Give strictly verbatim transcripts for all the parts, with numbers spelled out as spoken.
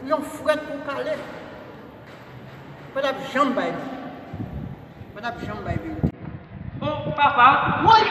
Yon frèt pou kale. Pa t ap janm bay li. Pa t ap janm bay verite. O papa, woy!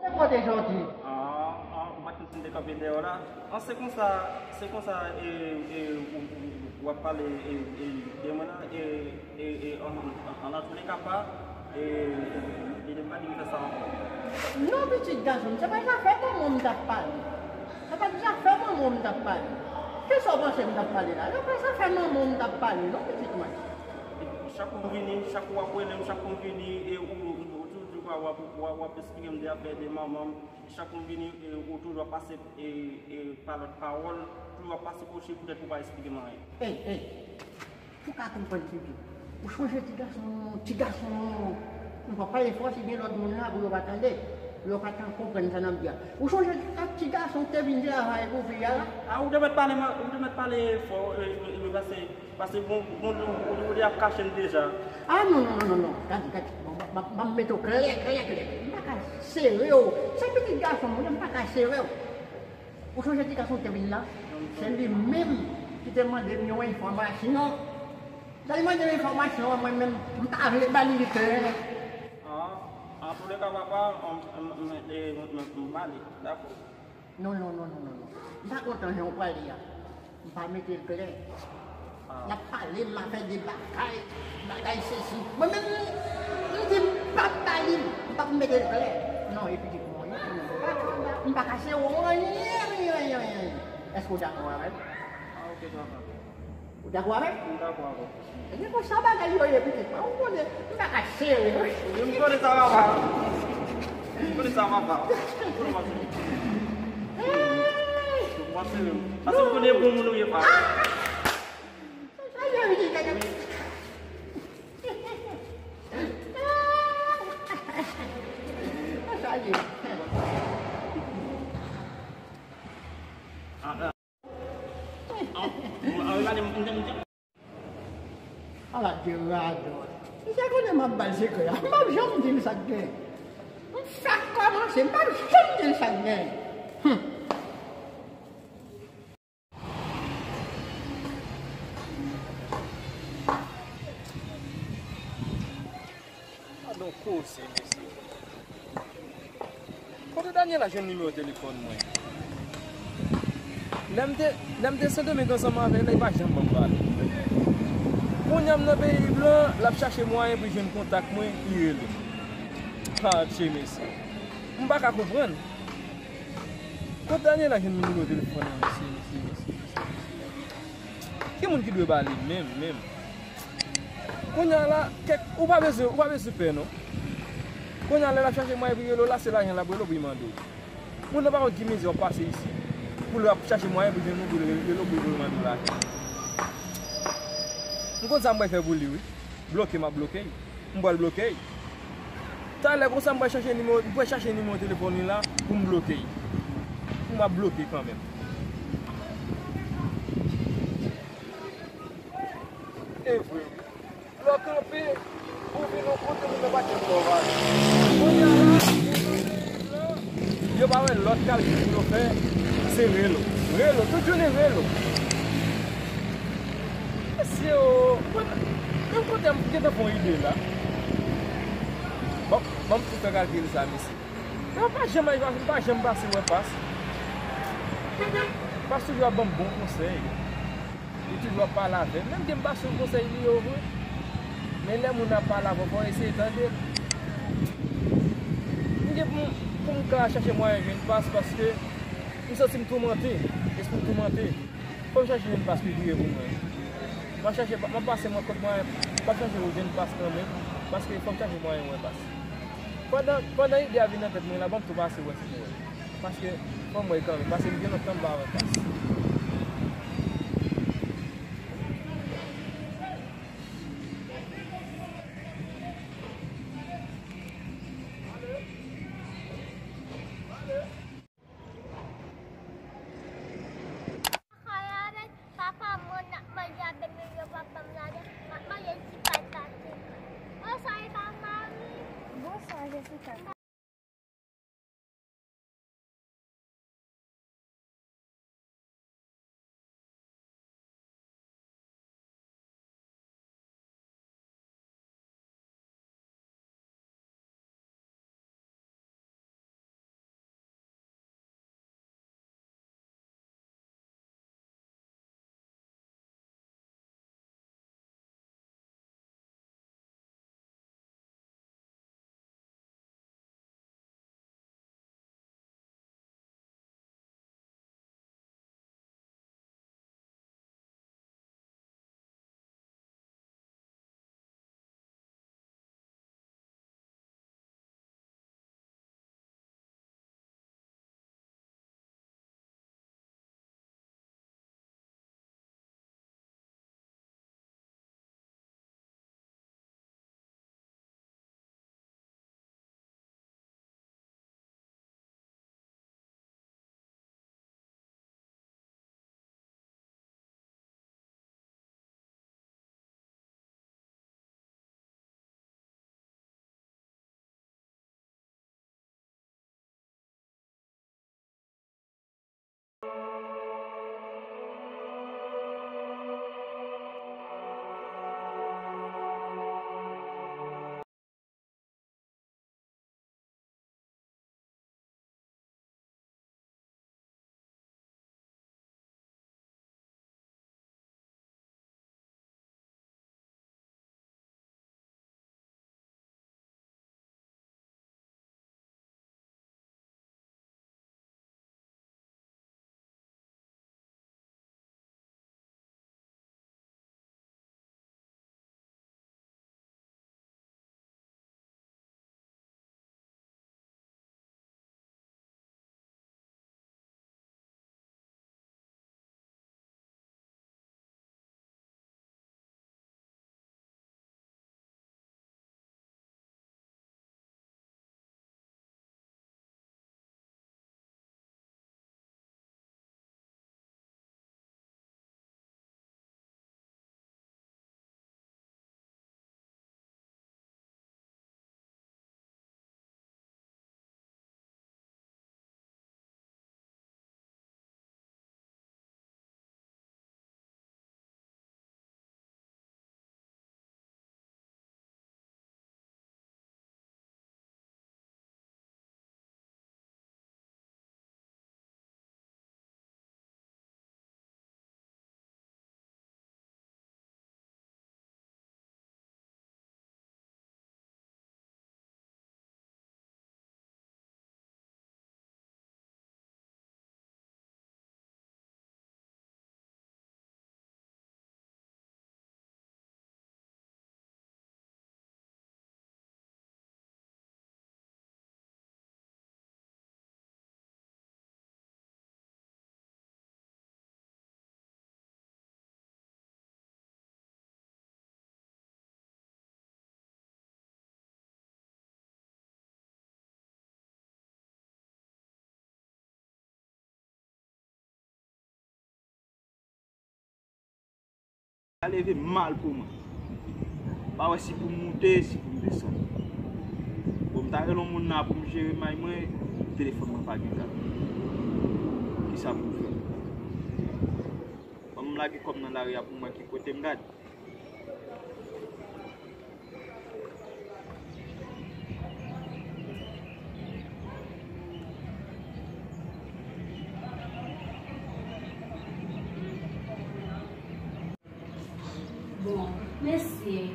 Se kote soti? Ah, ah, ou pa t konn si m te kanpe dèyè w la? An, se konsa, se konsa, e, e, ou, ou, ou ap pale, e, e, de mwen la, e, e, e, an, an, an, an tou le ka pa, e, e, li pa di m fè sa ankò. Non, pitit gason m, se pa zafè manman w m t ap pale. Se pa t zafè manman w m t ap pale. Kisa w panse m t ap pale la? Se pa zafè manman w m t ap pale, non, pitit mwen. Chak ou vini, chak ou ap rele m, chak ou vini, e ou, ou, ou toujou w ap, w ap, w ap esplike m de afè de manman m. Chak ou vini, e ou toujou ap pase, e, e, pa lòt pawòl, toujou ap pase kwochi poutèt ou pa esplike m anyen. Ey, ey, ou ka konprann figi w. Ou sonje ti gason, ti gason, ou pa pale fò si gen lòt moun la pou yo pa tande, pou yo pa t konprann sa n ap di a. Ou sonje ti, ti gason ki te vin travay pou fi a la? A, ou te mèt pale, ou te mèt pale fò, e, e, e, pase Pase bon, bon, ou, ou, ou te ap kache m deja. Ah, non, non, non, non, non. Gade, gade. Bon, m, m, m, m mete w klè, klè, klè. M pa ka sere w. Se pitit gason m, m pa ka sere w. Ou sonje ti gason ki te vin la? Se li menm ki te mande m yon enfòmasyon. Lè li mande m enfòmasyon an, mwen menm, m pa vle ba li li klè. Ah, an tou le ka, papa, m, m, m, e, m, m, m ale. Dakò. Non, non, non, non, non, non. M pa kontan jan w prale a. M pa mete l klè. Ah. L ap pale m afè de bagay, bagay sesi. Mwen menm, m di m p ap ba li l, m p ap mete l klè. Non, epi di mwen, m pa ka sere w anyen, anyen, anyen, anyen. Èske w dakò avè m? Ah, ok, papa. Ou dakò avè m? M dakò avè w. Ebyen, konsa bagay yo ye, pitit mwen. Ou konnen, m pa ka sere, wi. M konnen sa, papa. M konnen sa, papa. M konnen w ap sere. W ap sere. Paske m konnen bon moun ou ye, papa. Sa, sa, sa, sa, sa, sa, sa, Ala de radòt. Misye konnen m ap ba l sekrè a. M p ap janm di l sa k gen. M fèk kòmanse, m p ap janm di l sa k gen. Hum. Gadon koze, mesye. Kote Daniela jwenn nimewo telefòn mwen? Lè m te, lè m te Sendomeng ansanm avè l la, li pa janm ban m pale. Kounye a m nan peyi blan, l ap chache mwayen pou l jwenn kontak mwen, li rele m. Adje, mesye. M pa ka konprann. Kote Daniela jwenn nimewo telefòn mwen, mesye, mesye, mesye, mesye? Ki moun ki dwe ba li menm, menm? Kounye a la, kèk, ou pa bezwen, ou pa bezwen pè non. Kounye a lè l ap chache mwayen pou rele w la, se lajan l ap rele w pou l mande w. Moun nan pa konn ki mizè w ap pase isit pou l ap chache mwayen pou jwenn ou, pou l rele w, pou l mande w lajan. M konn sa m pral fè pou li, wi. Bloke m ap bloke l. M pral bloke l. Talè konsa, m pral chache nimewo, m pral chache nimewo telefòn li la pou m bloke l. Pou m ap bloke l kanmenm. E vre, wi. Lè w kanpe, ou vin yon kote, moun nan pa janm ba w vale. Kounye a la, yo pa wè lòt kalkil pou yo fè, se rele w. Rele w, tout jounen rele w. Mesye o, menm kote m gentan fè yon ide la. Bon, ban m tou fè kalkil sa, mesye. Mwen pa janm, mwen pa janm pase wè Pas. Pas toujou ap ban m bon konsèy. Li toujou ap pale avè m. Menm ke m pa sou konsèy li yo vre. Men lè moun ap pale avè w, fò w eseye tande l. M gen pou m, pou m ka chache mwayen jwenn Pas paske m santi m toumante. Lespri m toumante. Fò m chache jwenn Pas pou priye pou mwen. M ap chache, m ap pase mwen kot mwen, m ap chache pou jwenn Pas kanmenm, paske fò m chache mwayen wè Pas. Pandan, pandan ide a vin nan tèt mwen la, ban m tou pase wè si nou wè. Paske, fò m wè kanmenm, paske m gen lontan m pa wè Kas. Kay avèk papa m, mwen ap manje avèk menm jan papa m la, m ap manje ti pay pate. Bonswa, e pa mari. Bonswa, Jessica. Sa leve mal pou mwen. Pa wè si pou m moute, si pou m desann. Bon, m ta rele yon moun la pou m jere may mwen, telefòn mwen pa gen kat. Kisa pou m fè? Ban m lage kò m nan lari a pou m wè ki kote m gade. Bon, mesye,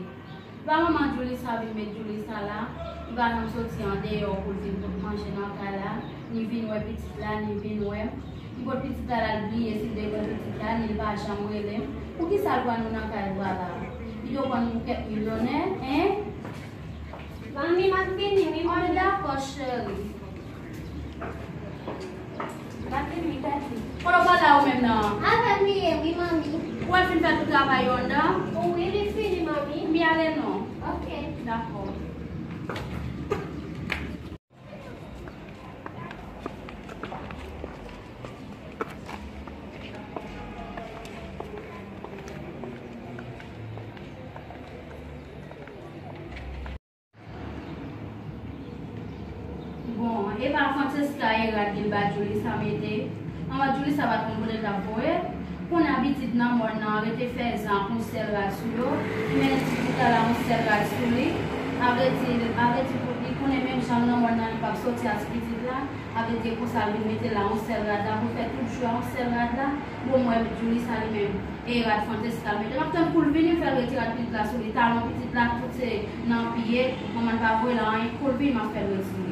pa manman Djouli sa vin met Djouli sa la, li pa janm soti andeyò pou l vin pot manje nan kay la, ni vin wè pitit la, ni vin wè m. Li pot pitit la, l al bliye si l te wè pitit la, ni l pa janm rele m. Poukisa l pran nou nan kay vwa la? Li te konn nou kèk milyonè, en? Manmi, m ap vini, wi, manmi. Dakò, cheri. M ap vini, wi, tati. Kote w pral la ou menm nan? Avè m li ye, wi, manmi. Ou wè l fin fè tout travay yo anndan? Wi, li fini, manmi. Byen ale non. Ok. Dakò. Bon, e pa Francesca e rad li l ba Julissa mete. Anvan Julissa pa t konn kote l t ap voye. Kounye a pitit nan mòn nan rete fè zan ak yon sèl rad sou yo. Li mennen ti bout la la yon sèl rad sou li. Avredi, avredi pou li konnen menm jan nan mòn nan li p ap soti ak ti pitit la. Avredi e konsa l vin mete la yon sèl rad la pou fè tout jou a yon sèl rad la. Bon, mwen Julissa li menm. E rad Francesca l mete. M ap tann kou l vini, m fè l retire rad pitit la sou li. Talon pitit la, tout se nan pye. Manman l pa voye l anyen. Kou l vini, m ap fè l retire.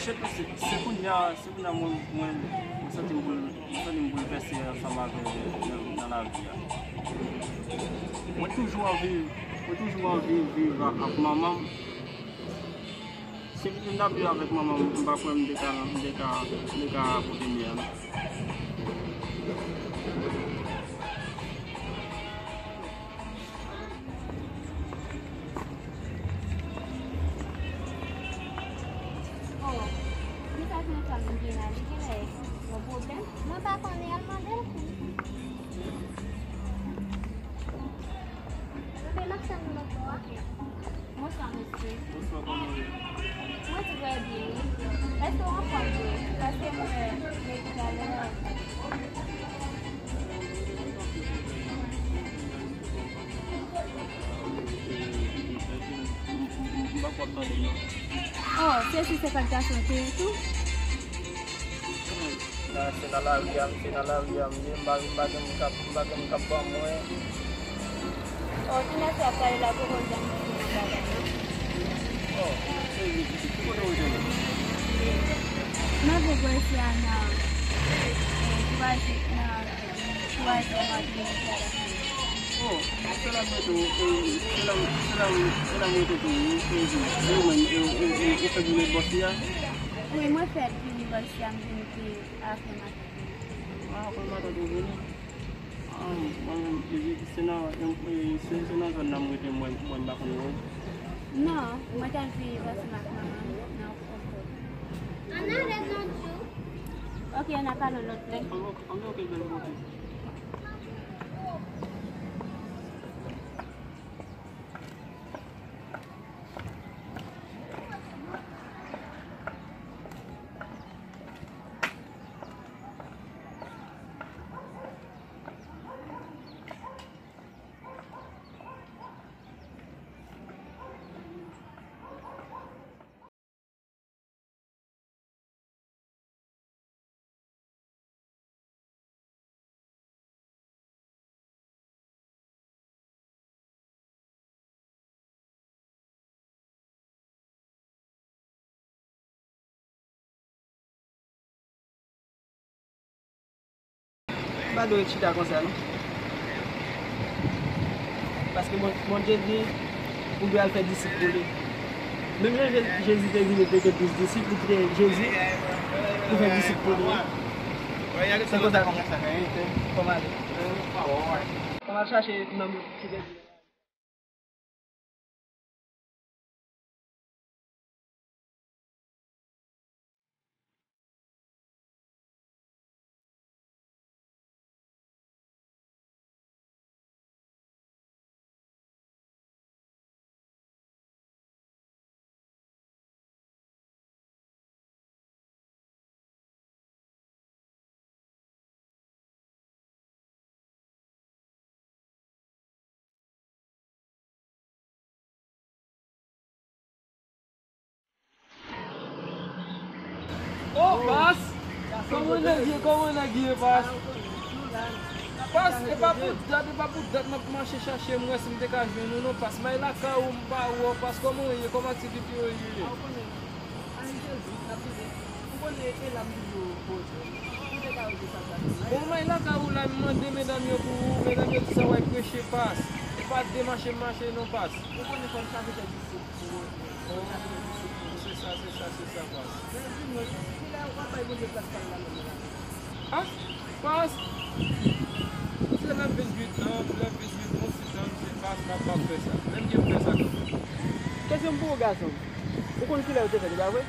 Shit, se, se kounye a, se kounye a mwen, mwen, mwen santi m boul-, mwen santi m boulvèse ansanm avè nan, nan lavi a. Mwen toujou anvi, mwen toujou anvi viv ak, ak manman m. Si m t ap viv avèk manman m, m pa kwè m te ka, m te ka, m te ka pote mye a non. Oh, kisa ti mesye a vin gen la? Li genlè gen pwoblèm? Mwen pa konnen, al mande l pou. Bebe, m ap tann ou nan pò a. Bonswa, mesye. Bonswa, kòman w ye? Mwen trè byen, wi. Èske w anfòm vre? Paske m wè depi talè. M pa kwè ap tande non. Oh, se sou senkannkatrè tou? Nan, se nan lari a m, se nan lari a m ye, m pa, m pa gen moun k ap, m pa gen moun k ap ban mwen. Oh, ti mesye ap pale la, poko janm di yon bagay non. Oh, se, se kote w rete menm? Mwen vin bò isi a nan, eh, twazyèm, nan twazyèm ak demi a la. Oh, se la m rete, eh, se la, se la, se la m rete tou, wi, e, e, e, ou menm, e, e, e, ou fèk vin bò isi a? Wi, mwen fèk vin bò isi a, m vin te Apre matant ou vini. Ah, mwen menm, se, se nan, se, se nan zòn nan m rete, mwen, mwen m pa konn ou. Non, mwen t al viv ansanm ak manman m nan Okòb. Ann ale non, Djou. Ok, n a pale lòt lè. Ann, ok, ann, ok, bèl kote. M pa dwe ret chita konsa non. Paske Bon-, Bondye di pou l al fè disip pou li. Menm jan Je-, Jezi te vini, te gen douz disip, li kite Jezi pou fè disip pou li. Se konsa kòman sa fè, wi. Kòman ale? Kòman al chache nonm ki te di Oh, Pas! Kòman nèg ye, kòman nèg ye, Pas? Pas, e pa pou dat, e pa pou dat m ap mache chache m wè si m te ka jwenn ou non, pas. M al lakay ou, m pa wè w, pas, kòman w ye, kòman aktivite yo ye? A, ou konnen, ann Jezi, n ap viv. Ou konnen, e la m toujou poze. M te ka rete sa, sa. Bon, m al lakay ou la, m mande medam yo pou ou, medam yo di sa w al preche, pas. E pa de mache m mache non, pas. Ou konnen fò n chache tèt isit pou monte. Oh, se sa, se sa, se sa, pas. Men vini, kilè w ap bay Bondye plas pa l la menm la? Ah, pas. Se lè m vin uit an, lè m vin uit an, se pas m ap, m ap fè sa. Menm ke m fè sa kanmenm. Kesyon m pou ou, gason. Ou konn kilè ou te fèt, e pa vre?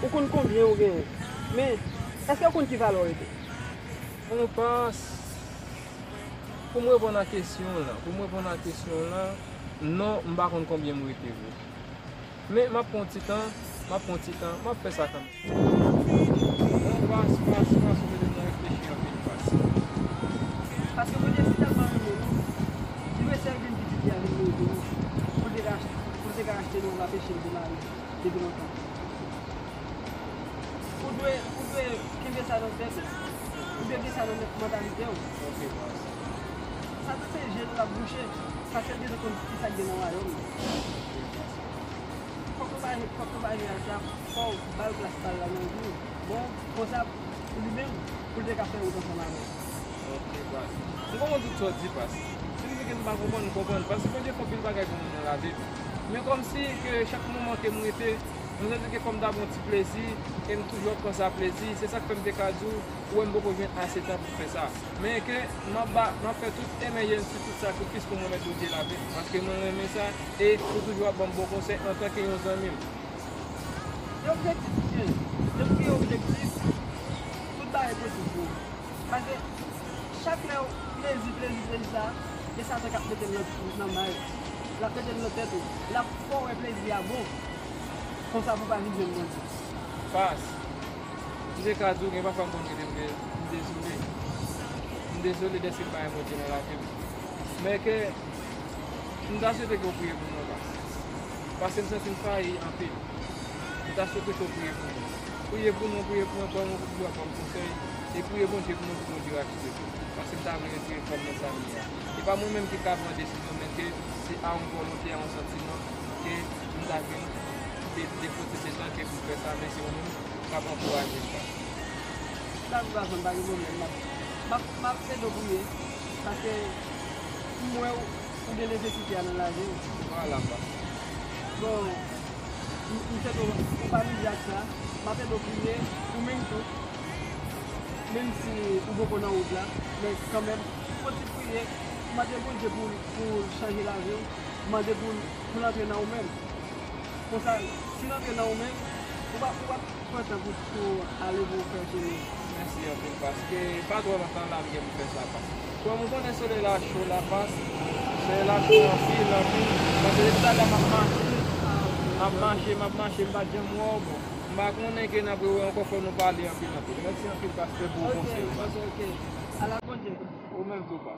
Ou konn konbyen ou genyen? Men, èske ou konn ki valè w rete? Bon, pas. Pou m reponn a kesyon w lan, pou m reponn a kesyon w lan, non, m pa konn konbyen m rete vre. Men, m ap pran yon ti tan, m ap pran yon ti tan, m ap fè sa kanmenm. Bon, pas, pas, pas, ou mete m nan reflechi anpil, pas. Paske Bondye si tèlman renmen nou, li prefere vin pitit li a vin mouri pou nou, pou l te ka achte, pou l te ka achte nou, l ap peche l te mare depi lontan. Ou dwe, ou dwe kenbe sa nan tèt ou. Ou dwe gen sa nan mantalite w. Ok, pas. Satan se je l l ap bouche, paske l bezwen konn ki sa k gen nan wayòm nan. Fòk nou pa, fòk nou pa jwe ak sa, fò w ba l plas pa l la nan vi w. Bon, konsa, pou li menm, pou l te ka fè wout ansanm avè w. Ok, pas. M konprann tout sa w di, pas. Signifike m pa konprann, m konprann. Paske Bondye fè anpil bagay pou mwen nan lavi m. Men kòmsi ke chak moman ke m rete, m santi ke fò m ta pran ti plezi, e m toujou ap pran sa plezi. Se sa k fè m te ka di w, ou wè m poko jwenn ase tan pou m fè sa. Men ke m ap ba, m ap fè tout emèyans, tout sakrifis pou m remèt Bondye lavi m. Paske mwen renmen sa, e ou toujou ap ban m bon konsèy antanke yon zanmi m. Gen objektif ou gen. Depi w gen objektif, tout bagay posib pou ou. Paske chak lè w plezi, plezi, plezi sa, gen Satan k ap mete l nan, nan may ou. L ap mete l nan tèt ou. L ap fè w wè plezi a bon. Konsa pou w pa vin jwenn Bondye. Pas. M te ka di w gen pafwa m konn rete m de-, m dezole. M dezole dèske m pa gen Bondye nan lavi m. Men ke m ta swete ke w priye pou mwen, pas. Paske m santi m fayi anpil. M ta swete ke w priye pou mwen. Priye pou mwen, priye pou mwen, ban mwen pou Bondye ban m konsèy. E priye Bondye pou mwen, pou Bondye rachte tou. Paske m ta vle retire kò m nan sa m ye a. E pa mwen menm ki ka pran desizyon, men ke se a yon volonte, a yon santiman, ke m ta vin de, de kote de tan ke pou fè sa, men se ou menm k ap ankouraje m, pas. Dakò, gason m, pa gen pwoblèm. M ap, m ap, m ap ede w priye. Paske m wè w, ou gen nesesite a nan lavi w. Vwala, pas. Bon, m, m swete w, ou pa mize ak sa. M ap ede w priye, ou menm tou. Menm si ou poko nan wout la, men kanmenm, fò w ti priye, mande Bondye pou, pou l chanje lavi w, mande pou l, pou l antre nan ou menm. Konsa, si l antre nan ou menm, ou p ap, ou p ap pran tan pou, pou ale pou w fè chemen. Mèsi anpil, paske pa twò lontan la m gen pou fè sa, pas. Kòm ou konnen solèy la cho la, pas. Solèy la cho anpil, anpil. Paske depi talè m ap mache, m ap mache, m ap mache, m pa t janm wè w, bon. M pa konnen ke n ap rewè ankò, fò nou pale anpil, anpil. Mèsi anpil, pastè, pou konsèy ou, pas. Ok, ok, ok. Ala Bondye. Ou menm tou, pas.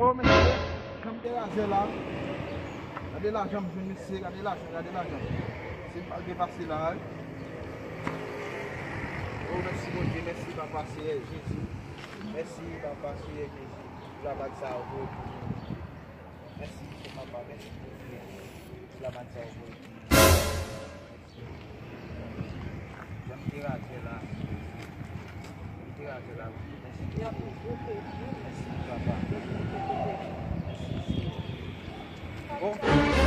Oh, mesye, jan m te raze la. Gade lajan m jwenn, mesye, gade lajan, gade lajan. Se m pa gen pase la, wi. Oh, mèsi, Bondye, mèsi, Papa, Seyè Jezi. Mèsi, Papa, Seyè Jezi. Travay sa yo voye pou nou. Mèsi, Papa, mèsi pou travay sa yo voye pou nou. Mèsi. Jan m te raze la. Jan m te raze la. Mèsi. Mèsi, Papa. Mèsi, Seyè. Bon.